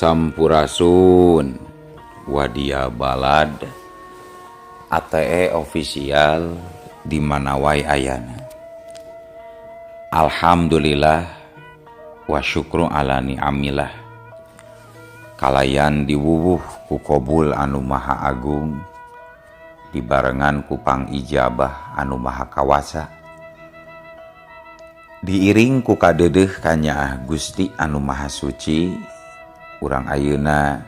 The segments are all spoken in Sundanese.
Sampurasun Wadia Balad ATE official di mana wae ayana. Alhamdulillah wa syukru ala ni'amillah. Kalayan diwuwuh ku kobul anu maha agung, dibarengan ku pangijabah anu maha kawasa. Diiring ku kadeudeuh kanyaah Gusti anu maha suci, urang ayeuna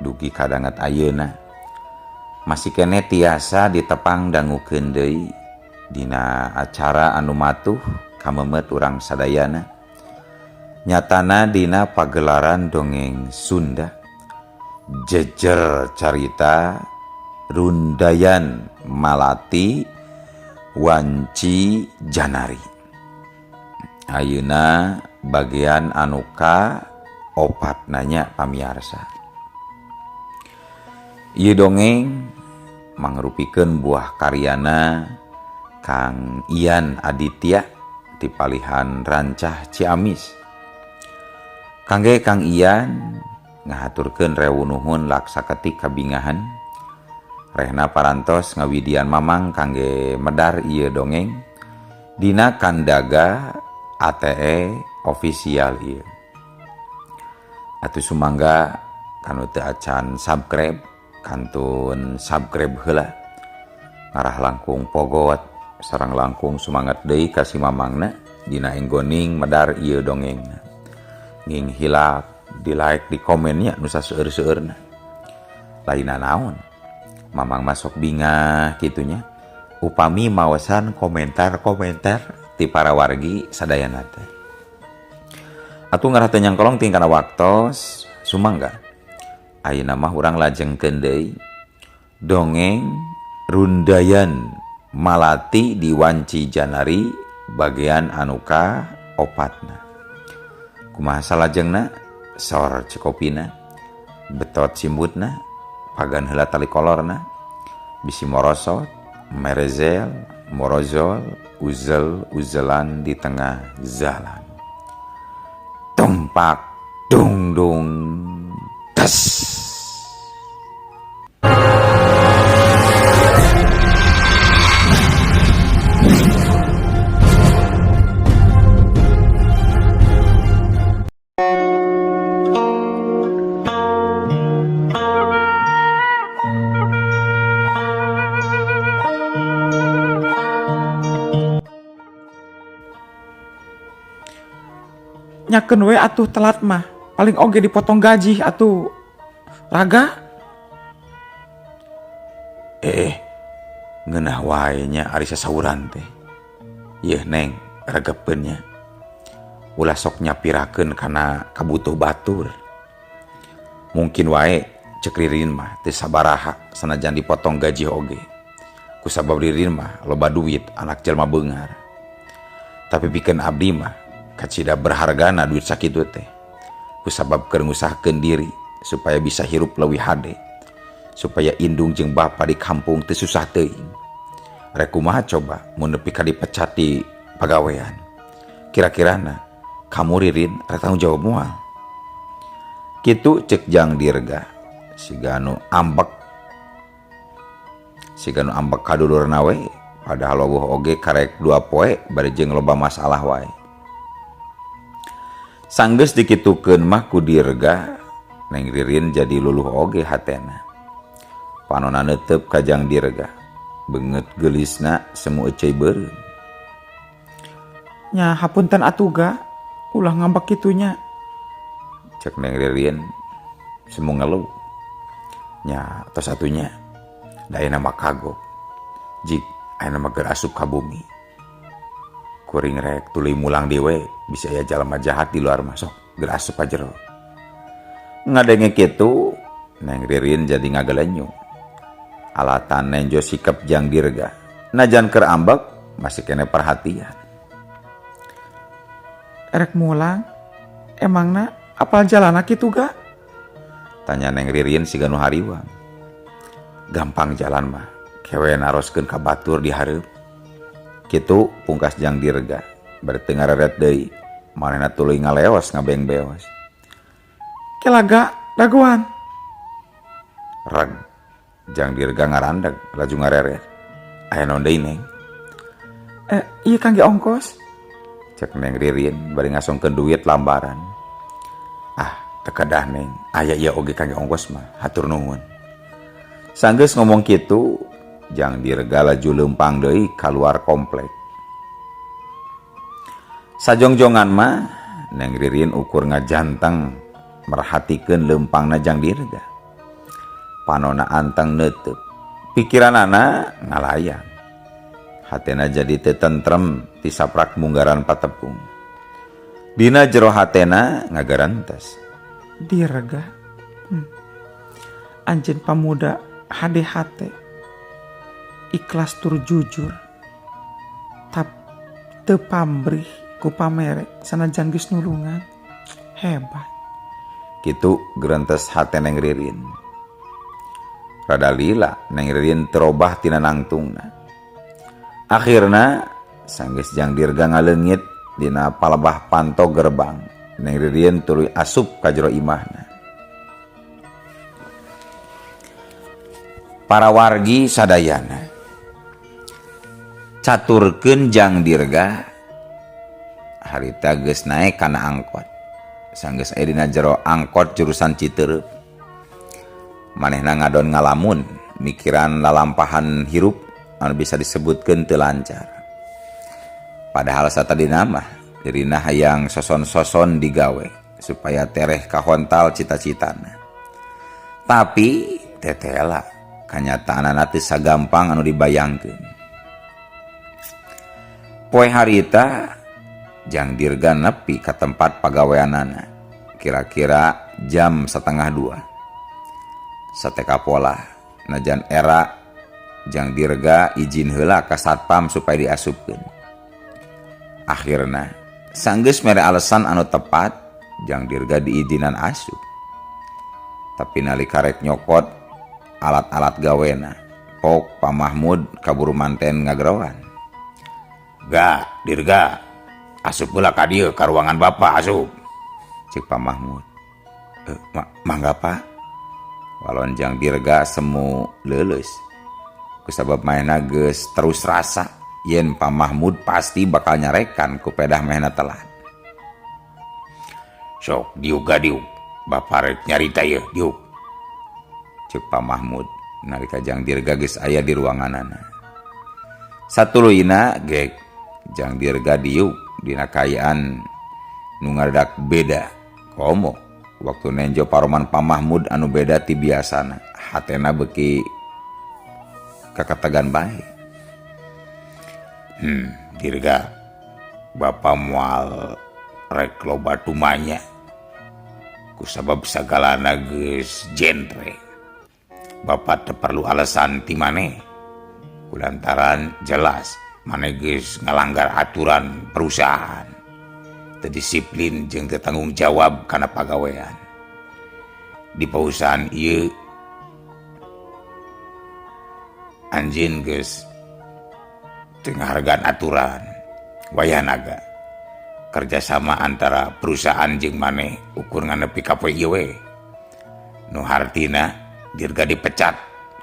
dugi kadanget ayeuna masih keneh tiasa ditepang dangukeun deui dina acara anu matuh kamemet urang sadayana, nyatana dina pagelaran dongeng Sunda Jejer Carita Rundayan Malati Wanci Janari. Ayeuna bagian anu ka opat nanya pamiarsa. Ieu dongeng mangrupikeun buah karyana Kang Ian Aditya di palihan Rancah Ciamis. Kangge Kang Ian ngahaturkeun rewu nuhun laksa ketik kabingahan. Rehna parantos ngawidian mamang kangge medar ieu dongeng dina kandaga ATE official ieu. Atuh sumangga kanu teu acan subscribe kantun subscribe heula, ngarah langkung pogot sareng langkung sumangat deui ka si mamangna dina enggoning medar ieu dongengna. Nging hilap di like di komennya nu saseueur-seueurna. Lainna naon mamang masuk bingah kitunya upami maosan komentar-komentar ti para wargi sadayana teh. Atuh ngarah teu nyangkolong ting kana waktos sumangga. Ayeuna mah urang lajengkeun deui dongeng Rundayan Malati di Wanci Janari bagian anu ka opatna. Kumaha salajengna? Sor cekopina, betot simbutna, pagan heula tali kolorna, bisi morosot, merezel, morozol, uzel uzelan di tengah jalan. Tumpak dung dung tes. Nyakeun we atuh telat mah, paling oge dipotong gaji atuh raga. Ngeunah wae nya ari sasauran teh. Yeuh neng regepeun nya. Ulah sok nyapirakeun kana kabutuh batur. Mungkin wae cek Ririn mah teu sabaraha sanajan dipotong gaji oge. Kusabab Ririn mah loba duit anak jelema beunghar. Tapi pikeun abdi mah kacida berhargana duit sakitu teh. Kusabab keur ngusahakeun diri supaya bisa hirup leuwih hade, supaya indung jeung bapa di kampung teu susah teuing. Rek kumaha coba mun nepi ka dipecat di pagawean. Kira-kirana kamu Ririn rek tanggung jawab moal. Kitu cek Jang Dirga siga nu ambek. Siga nu ambek ka dulurna we, padahal leuweuh oge karek 2 poe bari jeung loba masalah wae. Sanggeus dikitukeun mah ku Dirga, Neng Ririn jadi luluh oge hatena. Panona neuteup ka Jang Dirga, beungeut geulisna semu eceuy beureum. Nya hapunten atuh ga, ulah ngambek kitu nya. Cek Neng Ririn semu ngeluh. Nya tos atunya, da ayeuna mah kagok. Jik ayeuna mah geur asup ka bumi. Kuring rek tuluy mulang deui we, bisa aya jalma jahat di luar mah sok geur asup ka jero. Ngadenge kitu, Neng Ririn jadi ngagelenyung. Alatan nenjo sikap Jang Dirga. Najan keur ambek masih kene perhatian. Erek mulang, emangna apal jalana kitu ga? Tanya Neng Ririn siga nu hariwang. Gampang jalan mah, kewe naroskeun ka batur di hareup. Kitu pungkas Jang Dirga, bari teu ngareret deui, manehna tuluy ngaleos ngabengbeos. Kela ga dagoan. Reg Jang Dirga ngarandag laju ngareret. Aya naon deui Neng? Eh, ieu kangge ongkos. Cek Neng Ririn bari ngasongkeun duit lambaran. Ah, teu kedah Neng, aya ieu oge kangge ongkos mah, hatur nuhun. Sanggeus ngomong kitu, Jang Dirga laju leumpang deui kaluar komplek. Sajongjongan mah Neng Ririn ukur ngajanteng merhatikeun leumpangna Jang Dirga. Panona anteng neuteub. Pikiranana ngalayang. Hatena jadi teu tentrem ti saprak munggaran patepung. Dina jero hatena ngagarantes. Dirga. Anjeun pamuda hade hate. Ikhlas tur jujur. Tap teu pamrih ku pamere sanajan geus nulungan. Hebat. Kitu gerentes hate Neng Ririn. Rada lila Neng Ririn terobah tina nangtungna. Akhirna sanggeus Jang Dirga ngaleungit dina palebah panto gerbang. Neng Ririn tuluy asup ka jero imahna. Para wargi sadayana caturkeun Jang Dirga harita geus naek kana angkot. Sanggeus aya dina jero angkot jurusan Citeureup. Manehna ngadon ngalamun mikiran lalampahan hirup anu bisa disebutkeun teu lancar. Padahal satadina mah dirina hayang soson-soson digawe supaya tereh kahontal cita-citana. Tapi tetela kanyataanana teu sagampang anu dibayangkeun. Poe harita Jang Dirga nepi ka tempat pagaweanana kira-kira jam setengah dua. Sateka pola najan era Jang Dirga izin heula ka satpam supaya diasupkeun. Akhirna sanggeus mere alasan anu tepat Jang Dirga diizinan asup. Tapi nalika rek nyokot alat-alat gawena pok Pa Mahmud kaburu manten ngageroan. Ga, Dirga, asup heula ka dieu ka ruangan bapa asup. Cek Pa Mahmud. Mangga Pak. Walon Jang Dirga semu leuleus. Kusabab manehna geus terus rasa yen Pa Mahmud pasti bakal nyarekan ku pedah manehna telat. Sok diuk ga diuk, bapa rek nyarita ieu diuk. Cek Pa Mahmud nalika Jang Dirga geus aya di ruanganana. Satuluyna gek Jang Dirga diuk dina kaayaan nu ngaredak beda komo waktu nenjo paroman Pa Mahmud anu beda ti biasana hatena beuki kakategan bae. Dirga bapa moal rek loba tumanya kusabab sagalana geus genre. Bapa teu perlu alasan ti maneh kulantaran jelas maneh geus ngalanggar aturan perusahaan. Teu disiplin jeung teu tanggung jawab kana pagawean. Di perusahaan ieu anjeun geus teu ngahargaan aturan. Wayah naga kerjasama antara perusahaan jeung maneh ukur nganepi ka poe ieu we. Nu hartina Dirga dipecat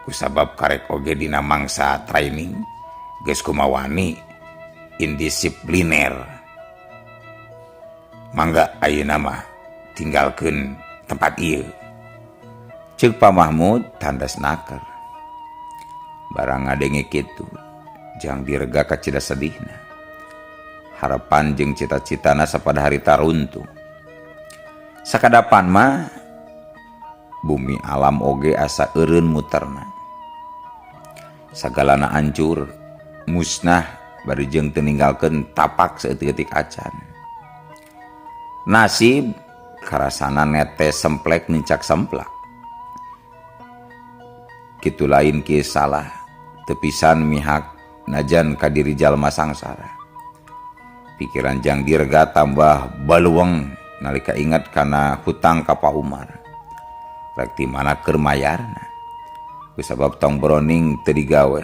kusabab karek oge dina mangsa training geus kumawani indisipliner. Mangga ayeuna mah tinggalkeun tempat ieu. Ceuk Pa Mahmud tandas naker. Barang ngadenge kitu, Jang Dirga kacida sedihna. Harapan jeung cita-citana sapada harita runtuh. Sakadapan mah bumi alam oge asa eureun muterna. Sagalana hancur, musnah bari jeung teu ninggalkeun tapak saeutik-eutik acan. Nasib karasana netes semplek nincak semplak. Kitu lain kieu salah, teu pisan mihak najan ka diri jalma sangsara. Pikiran Jang Dirga tambah baluweng nalika ingat kana hutang ka Pa Umar. Rek ti mana keur mayarna? Kusabab tong broning teu digawe.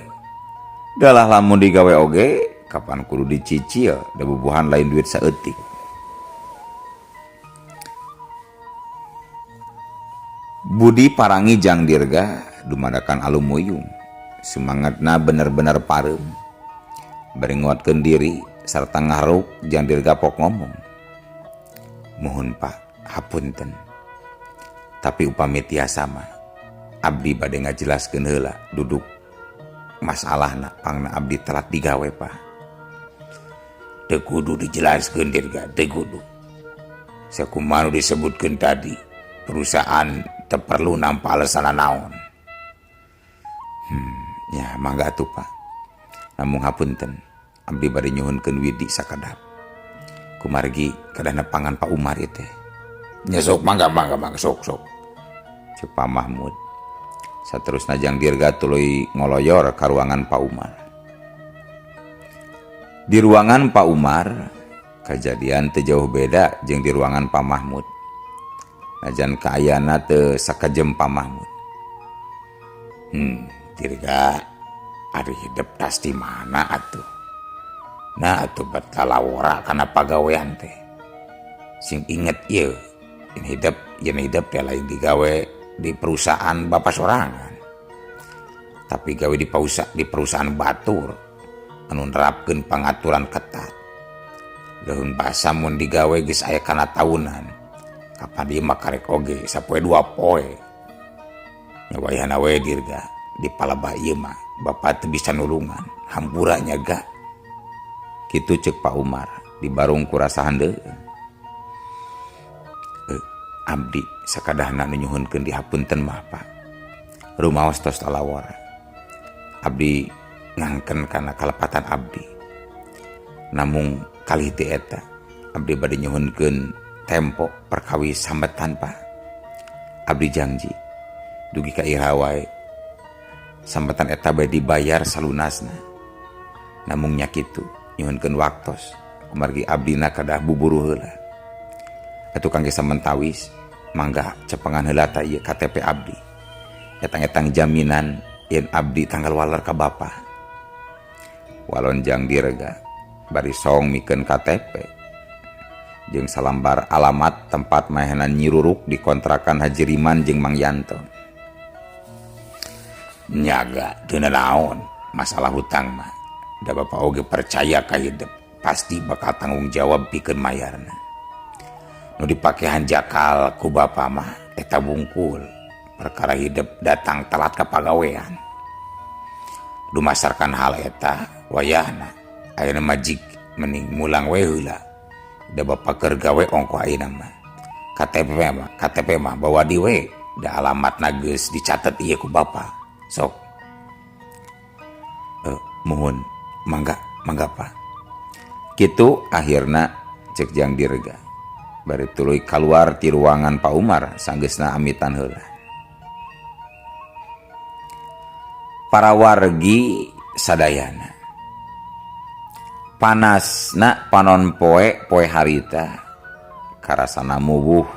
Dalah lamun digawe oge kapan kudu dicicil da bubuhan lain duit saeutik. Budi parangi Jang Dirga dumadakan alumuyung. Semangatna bener-bener pareum. Bari nguatkeun diri sarta ngaharuk Jang Dirga pok ngomong. Muhun Pak, hapunten. Tapi upami tiasa mah abdi bade ngajelaskeun heula duduk masalahna pangna abdi telat digawe Pak. Teu kudu dijelaskeun Dirga, teu kudu. Sakumaha nu disebutkeun tadi, perusahaan teu perlu nampa alasan naon. Ya mangga atuh Pak. Namung hapunten, abdi bade nyuhunkeun widi sakedap. Kumargi kedah nepangan Pak Umar ieu teh. Nya sok mangga mangga mangga sok sok. Ceuk Pak Mahmud. Saterusna Jang Dirga tuluy ngoloyor ka ruangan Pak Umar. Di ruangan Pak Umar, kejadian teu jauh beda jeung di ruangan Pak Mahmud. Najan kaayana teu sakajem Pak Mahmud. Dirga, ari hidep tas di mana atuh? Nah atuh bet lalawora kana pagawean teh. Sing inget ieu, yen hidep, yen hidep teh lain digawe di perusahaan bapak sorangan. Tapi gawe di pausa, di perusahaan batur anu nerapkeun pangaturan ketat. Leuheung basa mun digawe geus aya kana taunan. Kapan ieu mah karek oge sapoe dua poe. Nya wayahna we Dirga di palebah ieu mah bapak teu bisa nulungan, hampura nya ga. Kitu ceuk Pak Umar dibarung ku rasa handeueun. Abdi sakadahna nu nyuhunkeun dihapunten mah Pak. Rumaos tos talawora. Abdi ngangken kana kalepatan abdi. Namung kalih ti eta abdi bade nyuhunkeun tempo perkawis sambetan Pak. Abdi janji dugi ka iraha wae sambetan eta bade dibayar salunasna. Namung nya kitu nyuhunkeun waktos kumargi abdina kadah buburu heula. Atuh kangge samentawis mangga cepengan heula ta ieu KTP abdi. Etang-etang jaminan yen abdi tanggal waler ka bapa. Walon Jang Dirga bari song mikeun KTP jeung salambar alamat tempat maehanan nyiruruk di kontrakan Haji Riman jeung Mang Yanto. Nyaga teu naon masalah hutang mah. Da bapa oge percaya ka hidep pasti bakal tanggung jawab pikeun mayarna. Nu dipake hanjakal ku bapa mah eta bungkul perkara hidep datang telat ka pagawean. Dumasarkan hal eta wayahna ayeuna majik mending mulang we heula. Da bapa keur gawe ongkoh ayeuna mah. KTP mah bawa di we da alamatna geus dicatet ieu ku bapa. Sok. Muhun mangga mangga Pak. Kitu akhirna ceuk Jang Dirga. Bari tuluy kaluar ti ruangan Pak Umar sanggeusna amitan heula. Para wargi sadayana. Panasna panon poe poe harita karasana mubuh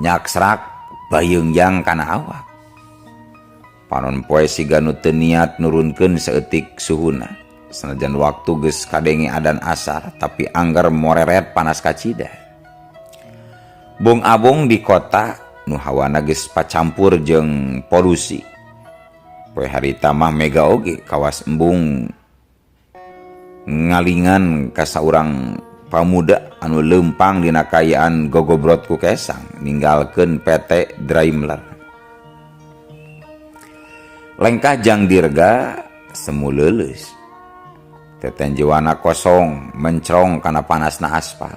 nyaksrak bayeungyang kana awak. Panon poe siga nu teu niat nurunkeun saeutik suhuna. Sanajan waktu geus kadenge adan asar tapi angger moreret panas kacida. Bung abong di kota nu hawana geus pacampur jeung polusi. Poe harita mah mega oge kawas embung ngalingan ka saurang pamuda anu leumpang dina kaayaan gogobrot ku kesang ninggalkeun PT Daimler. Lengkah Jang Dirga semu leuleus. Tetenjewana kosong mencrong kana panasna aspal.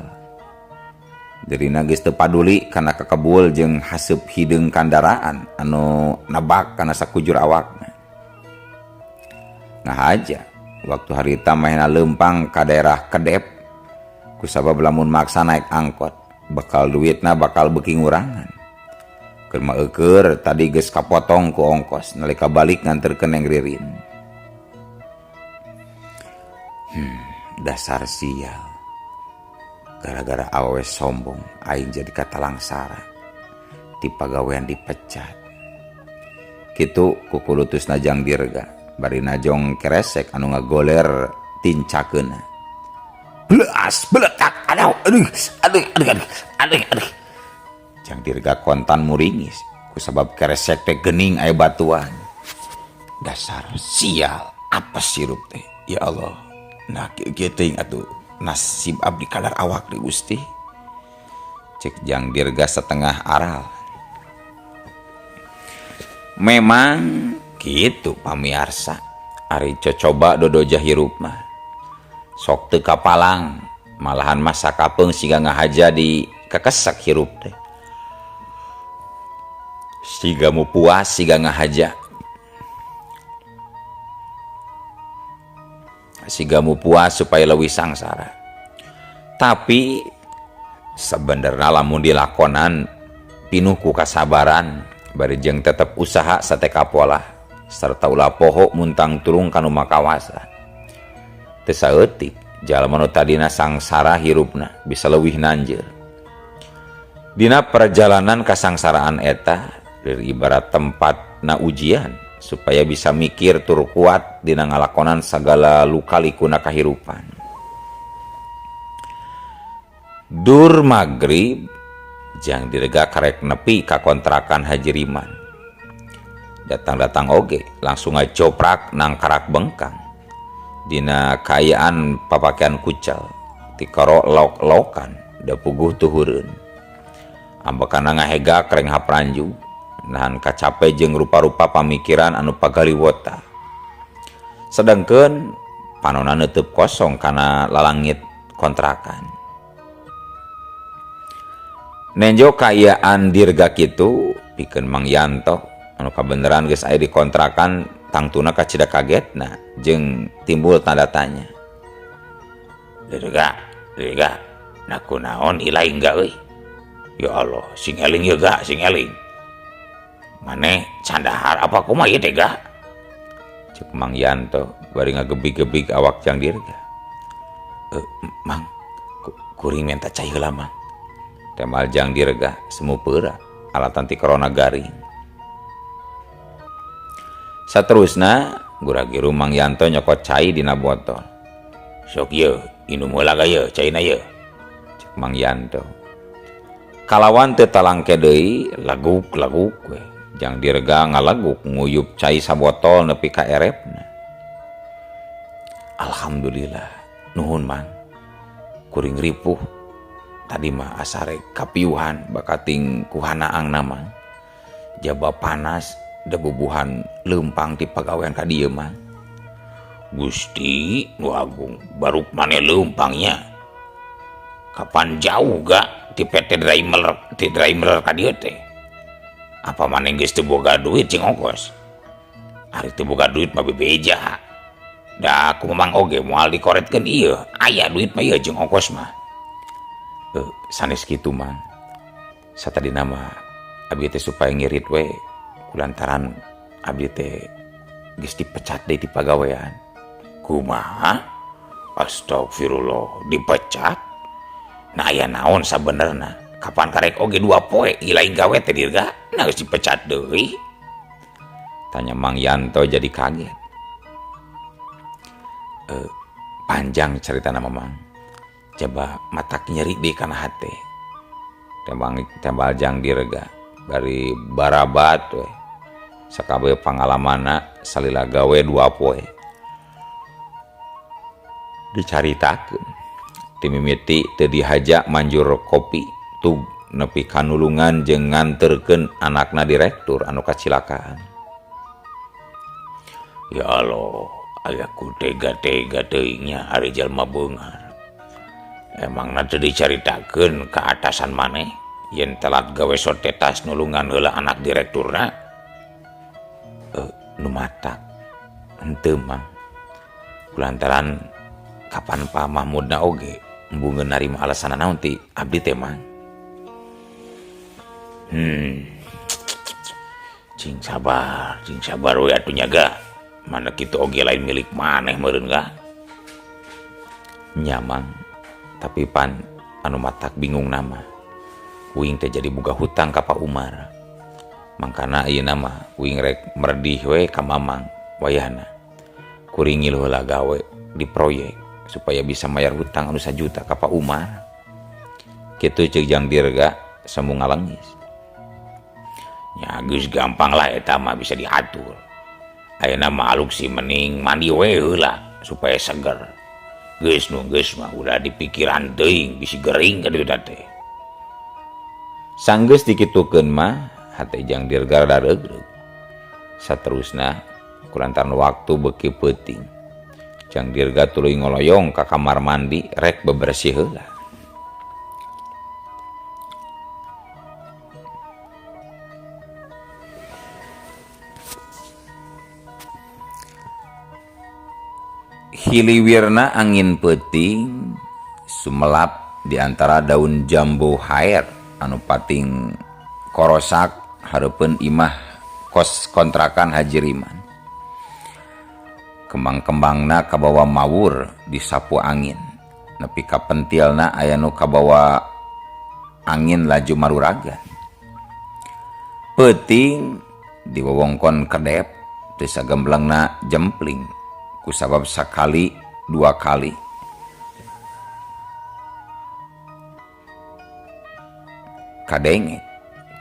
Dirina geus teu paduli kana kakebul jeung haseup hideung kandaraan anu nebak kana sakujur awakna. Ngahaja waktu harita mahena leumpang ka daerah Kedep kusabab lamun maksa naik angkot bakal duitna bakal beuki ngurangan. Keur mah eueur tadi geus kapotong ku ongkos nalika balik nganterkeun Neng Ririn. Dasar sial. Gara-gara awewe sombong aing jadi katalangsara. Ti pagawean dipecat. Kitu kukulutusna Jang Dirga bari najong keresek anu ngagoler tincakeuna. Bleas beletak aduh aduh aduh aduh aduh aduh aduh. Jang Dirga kontan muringis Kusabab keresek teh geuning aya batuan. Dasar sial, apes hirup teh. Ya Allah, nah kieu teuing atuh nasib abdi kadar awak di Gusti. Cek Jang Dirga setengah aral. Memang kitu pamiarsa, ari cocoba dodoja hirup mah. Sok teu kapalang, malahan mah sakapeung siga ngahaja di kekesak hirup teh. Siga mu puas, siga ngahaja. Siga mu puas supaya leuwih sangsara. Tapi sebenarnya lamun dilakonan pinuh ku kasabaran, bari jeung tetep usaha sateka pola serta ulah poho muntang turung kanu makawasa. Teu saeutik jalma nu tadina sangsara hirupna bisa leuwih nanjeur. Dina perjalanan kasangsaraan eta dari ibarat tempat na ujian supaya bisa mikir tur kuat dina ngalakonan sagala luka-likuna kahirupan. Dur magrib Jang Dirga karek nepi ka kontrakan Haji Riman. Datang-datang oge langsung ngacoprak nangkarak bengkang. Dina kaayaan papakean kucal, tikoro lok-lokan, da puguh tuhureun. Ambekana ngahegak reng hapranju, nahan kacape jeung rupa-rupa pamikiran anu pagaliwota. Sedengkeun panona neuteub kosong kana lalangit kontrakan. Nenjo kaayaan Dirga kitu pikeun Mang Yanto anu kabeneran geus aya di kontrakan tangtuna kacida kagetna jeung timbul tanda tanya. Dirga, Dirga, nah kunaon ilai enggak euy? Ya Allah, sing eling ye ga, sing eling. Maneh candahar apa kumaha ieu teh ga? Cek Mang Yanto bari ngagebig-gebig awak Jang Dirga. Mang, kuring minta cai heula Mang. Temal Jang Dirga semu peura alatan ti corona garing. Saterusna gura-giru Mang Yanto nyokot cai dina botol. Sok ye, inum heula ga ye, caina ye. Cek Mang Yanto. Kalawan teu talangke deui, laguk-laguk we. Jang Dirga ngalaguk nguyup cai sabotol nepi ka erepna. Alhamdulillah, nuhun Mang. Kuring ripuh. Tadi mah asare kapiuhan bakating kuhanaang nama. Jaba panas debubuhan leumpang ti pagawean ka dieu mah. Gusti nu agung baruk mane leumpangnya. Kapan jauh ga ti PT Daimler, ti Daimler ka dieu teh? Apa maneh geus teu boga duit cing ongkos? Ari teu boga duit mah bebeja. Da aku memang oge moal dikoretkeun ieu, aya duit mah ieu jeung ongkos mah. Sanes kitu Mang. Satadina mah abdi teh supaya ngirit we kulantaran abdi teh geus dipecat deui ti pagawean. Kumaha? Astagfirullah, dipecat? Nah aya naon sabenerna? Kapan karek oge 2 poe ilaing gawe teh Dirga? Nah geus dipecat deui. Tanya Mang Yanto jadi kaget. Panjang cerita nama Mang. Coba matak nyeri di kana hate. Tembal Jang Dirga bari barabat we. Sakabeh pangalamanna salila gawe 2 poe. Dicaritakeun. Timimiti teu dihaja manjur kopi tug nepi kanulungan jeung nganterkeun anakna direktur anu kacilakaan. Ya Allah, aya ku tega-tega teuingnya ari jalma beunghar. Emangna teu dicaritakeun ka atasan maneh yen telat gawe sotetas nulungan heula anak direkturna? Nu matak henteu Mang. Kulantaran kapan Pak Mahmudna oge embungeun narima alasanna naon ti abdi teh Mang. Cing sabar we atuh nya ga. Mana kitu oge lain milik maneh meureun ga. Nya Mang, tapi pan anu matak bingung nama. Kuing teh jadi boga hutang ka Pak Umar. Mangkana ayeuna mah kuing rek merdih we ka Mamang wayahna. Kuring ngiluh heula gawe di proyek supaya bisa mayar hutang anu sajuta ka Pak Umar. Kitu ceuk Jang Dirga semu ngalengis. Nya geus gampang lah eta mah bisa diatur. Ayeuna mah aluk si mending mandi we heula supaya seger. Geus nu geus mah udah dipikiran teuing bisi gering ka dieu teh. Sanggeus dikitukeun mah hate Jang Dirga rada reugreug. Saterusna kulantaran waktu beuki peuting. Jang Dirga tuluy ngoloyong ka kamar mandi rek bebersih heula. Hiliwirna angin peuting sumelap di antara daun jambu haer anu pating korosak hareupeun imah kos kontrakan Haji Riman. Kembang-kembangna kabawa mawur disapu angin. Nepi ka pentilna aya nu kabawa angin laju maruragan. Peuting di wewengkon kedep teu sagemblengna jempling kusabab sakali dua kali. Kadenge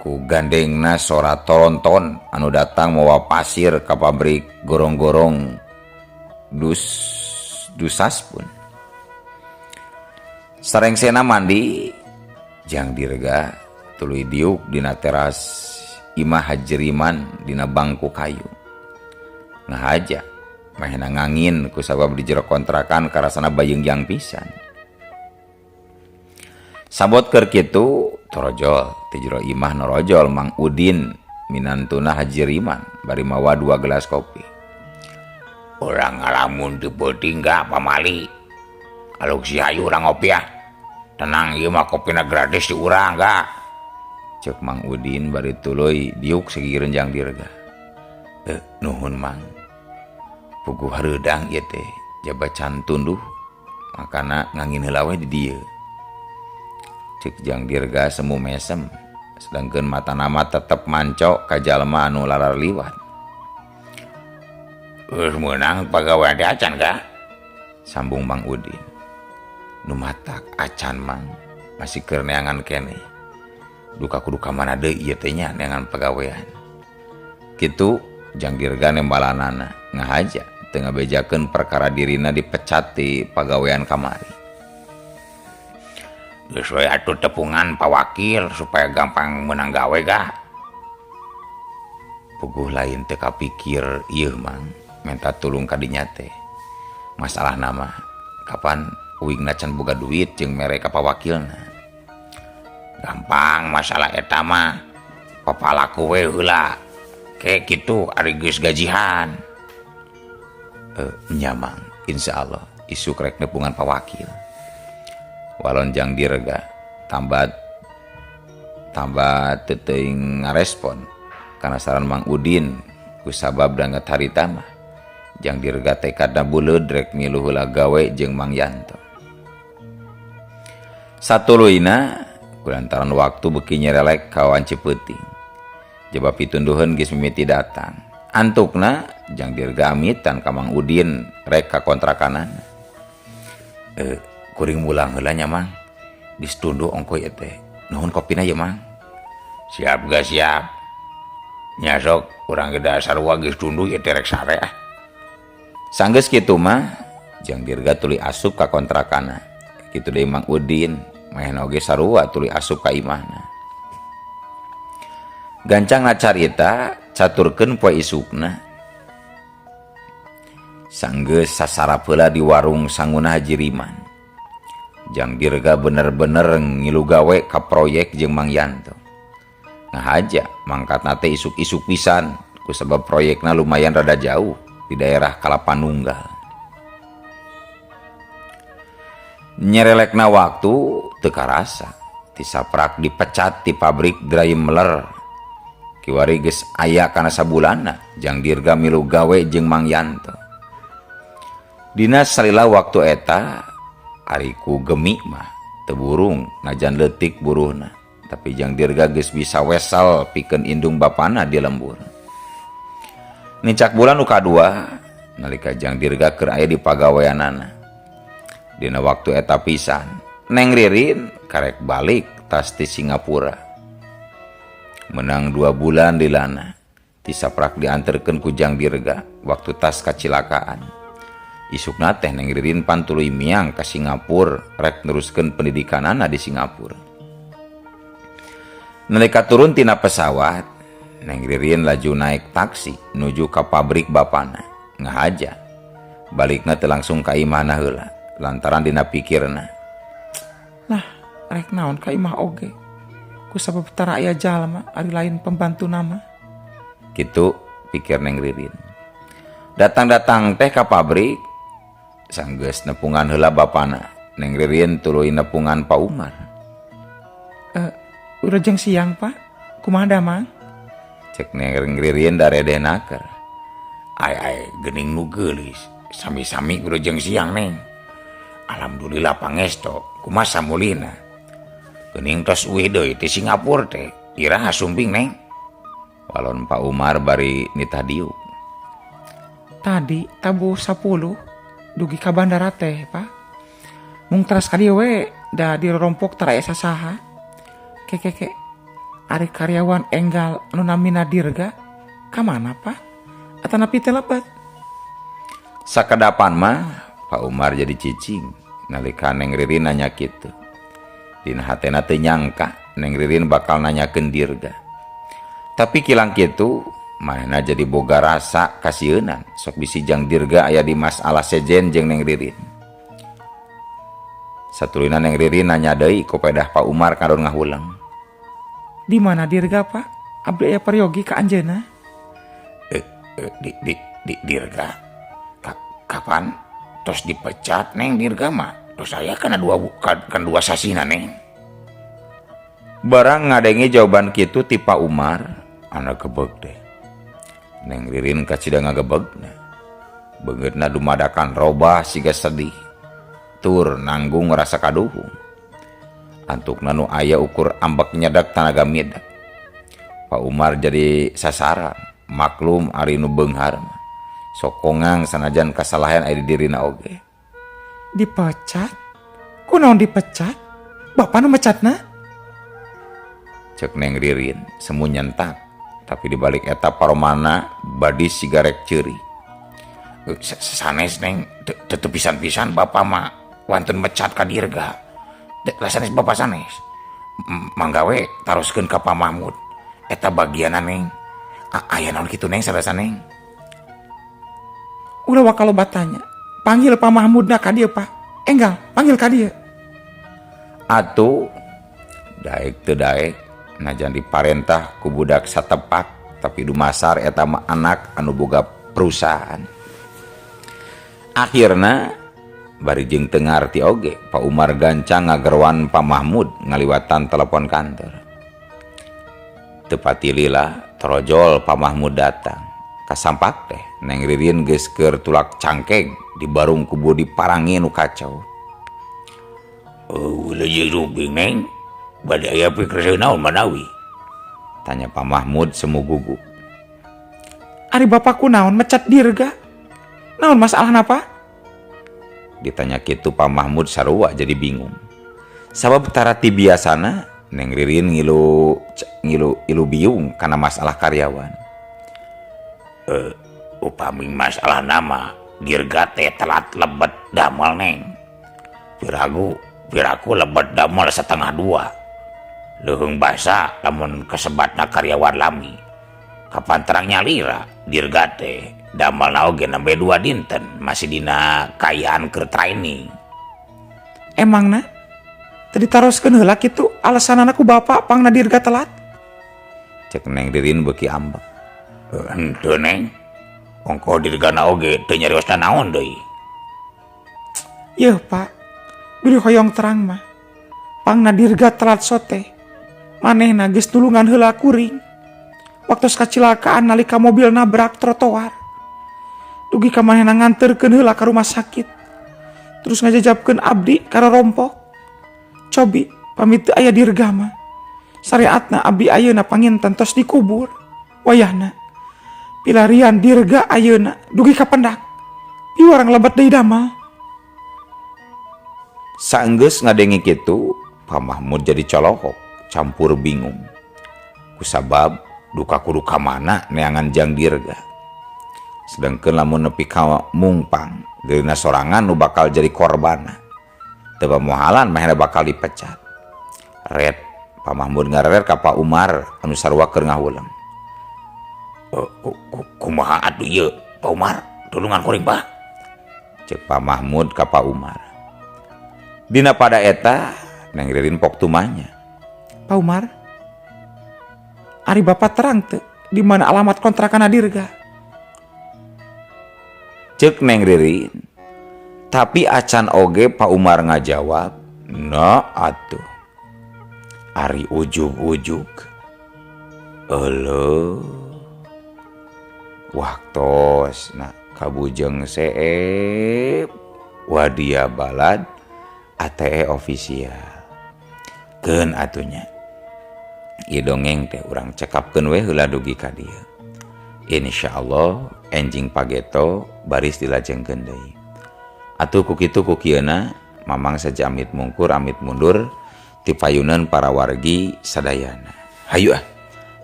ku gandengna sora toronton anu datang mawa pasir ka pabrik gorong-gorong dusaspun. Sarengsena mandi Jang Dirga tuluy diuk dina teras imah Haji Riman dina bangku kayu. Ngahaja mahena ngangin kusabab di jero kontrakan karasana bayeungjang pisan. Sabot keur kitu torojol ti jero imah norojol Mang Udin minantuna Haji Riman bari mawa 2 gelas kopi. Urang ngalamun teu peuting ga pamali. Aluk si hayu urang ngopi ah. Tenang ieu mah kopina gratis di urang ga. Ceuk Mang Udin bari tuluy diuk sagigireun Jang Dirga. Nuhun Mang. Puguh hareudang ieu teh jaba can tunduh makana ngangin heula we di dieu. Ceuk Jang Dirga semu mesem sedangkeun matana mah tetep manco ka jalma anu lalar liwat. Geus meunang pagawean teh acan ga? Sambung Mang Udin. Nu matak acan Mang masih keur neangan keneh. Duka kudu ka mana deui ieu teh nya neangan pagawean. Kitu Jang Dirga nembalanana ngahaja teu ngabejakeun perkara dirina dipecat ti pagawean kamari. Geus we atuh tepungan Pa Wakil supaya gampang meunang gawe ga. Puguh lain teu kapikir ieu Mang minta tulung ka dinya teh. Masalah nama kapan uingna can boga duit jeung mere ka Pa Wakilna. Gampang masalah eta mah. Papalaku we heula. Kayak kitu ari geus gajihan. Nya Mang, insyaallah isuk rek nepungan Pa Wakil. Walon Jang Dirga tambah teu teuing ngarespon kana saran Mang Udin kusabab danget harita mah. Jang Dirga tekadna buleud rek milu heula gawe jeung Mang Yanto. Satuluyna kulantaran waktu beuki nyerelek ka wanci peuting. Jaba pitunduheun geus mimiti datang. Antukna Jang Dirga amitan ka Mang Udin rek ka kontrakanana. Kuring mulang heula nya Mang. Geus tunduh ongko ieu teh. Nuhun kopina ieu Mang. Siap ga siap. Nya sok urang ge sarua geus tunduh ieu teh rek sare ah. Sanggeus kitu mah Jang Dirga tuluy asup ka kontrakana. Kitu deui Mang Udin mahena oge sarua tuluy asup ka imahna. Gancang carita caturkeun poe isukna. Sanggeus sasarap heula di warung Sanguna Haji Riman. Jang Dirga bener-bener ngilu gawe ka proyek jeung Mang Yanto. Ngahaja mangkatna teh isuk-isuk pisan kusabab proyekna lumayan rada jauh di daerah Kalapanunggal. Nyerelekna waktu teu karasa tisaprak dipecat ti pabrik Daimler. Kiwari geus aya kana sabulanna Jang Dirga milu gawe jeung Mang Yanto. Dina salila waktu eta ari ku gemi mah teu burung najan leutik buruhna, tapi Jang Dirga geus bisa wesel pikeun indung bapana di lembur. Nincak bulan nu kadua nalika Jang Dirga keur aya di pagaweanana. Dina waktu eta pisan Neng Ririn karek balik tas ti Singapura. Menang 2 bulan lilana ti saprak dianterkeun ku Jang Dirga waktu tas kacilakaan. Isukna teh Neng Ririn pan tuluy miang ka Singapura, rek neruskeun pendidikanana di Singapura. Nalika turun tina pesawat, Neng Ririn laju naik taksi nuju ka pabrik bapana. Ngahaja balikna teu langsung ka imahna heula, lantaran dina pikirna, Lah, rek naon ka imah oge? Ku sabab tara aya jalma, ari lain pembantu nama. Gitu pikir Neng Ririn. Datang-datang teh ka pabrik, sanggeus nepungan heula bapana, Neng Ririn tuluy nepungan Pak Umar. Eh, wilujeng siang, Pak. Kumaha damang? Cek Neng Ririn daredeh naker. Ai ai, geuning nu geulis. Sami-sami wilujeng siang, Neng. Alhamdulillah pangesto. Kumaha samulina? Geuning tos uih deui ti Singapura teh. Iraha sumping, Neng? Walon Pak Umar bari nitah diuk. Tadi tabuh 10 dugi ka bandara teh, Pak. Mung teras ka dieu we da dirorompok tara aya sasaha. Ke ke ke. Ari karyawan enggal anu namina Dirga ka mana, Pak? Atanapi teu lebet? Sakedapan mah Pak Umar jadi cicing nalika Neng Ririn nanya kitu. Dina hatena teu nyangka Neng Ririn bakal nanyakeun Dirga. Tapi kilang kitu manehna jadi boga rasa kasieunan, sok bisi Jang Dirga aya di masalah sejen jeung Neng Ririn. Satuluyna Neng Ririn nanya deui ku pedah Pak Umar kadon ngahuleng. Di mana Dirga, Pak? Abdi aya peryogi ka anjeunna. Eh, eh, di Dirga. Kapan tos dipecat, Neng, Dirga mah? Tos aya kana kan 2 sasina, Neng. Barang ngadenge jawaban kitu ti Pak Umar, anak gebeg deh. Neng Ririn kacida ngagebegna. Beungeutna dumadakan robah siga sedih. Tur nanggung rasa kaduhung. Antukna nu aya ukur ambek nyedak tanaga midak. Pak Umar jadi sasaran, maklum ari nu beunghar mah. Sok kongang sanajan kasalahan aya di dirina oge. Dipecat? Kunaon dipecat? Bapak nu mecatna? Cek Neng Ririn semu nyentak, tapi dibalik eta paromana badis siga rek ceuri. Eh, sanes, Neng, teu pisan-pisan bapak mah wantun mecat ka Dirga. Lah, sanes, bapak sanes. Mangga we taroskeun ka Pak Mahmud. Eta bagianna, Neng. Aya naon kitu, Neng, sarasa, Neng? Ulah waka loba tanya. Panggil Pak Mahmudna ka dieu, Pak. Enggal, panggil ka dieu. Atuh daek teu daek, najan diparentah ku budak satepak, tapi dumasar eta mah anak anu boga perusahaan. Akhirna bari jeung teu ngarti oge, Pak Umar gancang ngagerwan Pak Mahmud ngaliwatan telepon kantor. Teu patilila torojol Pak Mahmud datang. Kasampak teh Neng Ririn geus keur tulak cangkeng di barung ku bodi parangi nu kacau. Oh, wilujeng sumping, Neng. Bade aya pikerseuh naon manawi? Tanya Pak Mahmud semu gugup. Ari bapak kunaon mecat Dirga? Naon masalahna, Pak? Ditanya kitu Pak Mahmud sarua jadi bingung. Sabab tara ti biasana Neng Ririn ngilu ngilu ilu biung karena masalah karyawan. Eh, upami masalah nama Dirga teh telat lebet damel, Neng. Piraku piraku lebet damel 1.30. Leuheung basa lamun kasebatna karyawan lami. Kapan terang nyalira Dirga teh damelna oge nembe 2 dinten, masih dina kaayaan keur training. Emangna? Teu ditaroskeun heula kitu alasanana ku bapak pangna Dirga telat? Cek Neng Ririn beuki ambek. Eh, henteu, Neng. Ongkoh Dirgana oge teu nyariosna naon deui. Yeuh, Pak, bilih hoyong terang mah. Pangna Dirga telat sote. Manehna geus nulungan heula kuring. Waktu kacilakaan nalika mobil nabrak trotoar. Dugi ka manehna nganterkeun heula ka rumah sakit. Terus ngajajabkeun abdi ka rompok. Cobi pami teu aya Dirga mah. Syariatna abdi ayeuna panginten tos dikubur. Wayahna pilarian Dirga ayeuna dugi ka pendak. Piwarang lebet deui damel. Saenggeus ngadenge kitu, Pak Mahmud jadi colohok, campur bingung. Kusabab duka kudu ka mana neangan Jang Dirga. Sedangkeun lamun nepi ka mungpang dirina sorangan nu bakal jadi korbanna. Teu pamohalan manehna bakal dipecat. Red Pak Mahmud ngarerer ka Pak Umar anu sarua keur ngahuleng. Kumaha atuh ieu Pak Umar, tulungan kuring Pak. Cek Pak Mahmud ka Pak Umar. Dina pada eta Neng Ririn pok tumanya. Pak Umar, ari Bapak terang teu di mana alamat kontrakan Dirga? Cek Neng Ririn. Tapi acan oge Pak Umar ngajawab, "Nah atuh. Ari ujug-ujug. Euleuh. Waktos na Kabujeng Seep Wadia Balad ATE official. Keun atuh nya. Ieu dongeng teh urang cekapkeun we heula dugi ka dieu. Insyaallah enjing pageto baris dilajengkeun deui. Atuh ku kitu ku kieuna Mamang saja amit mungkur amit mundur ti payunan para wargi sadayana. Hayu ah.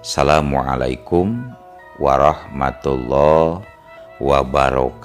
Assalamualaikum warahmatullahi wabarakatuh.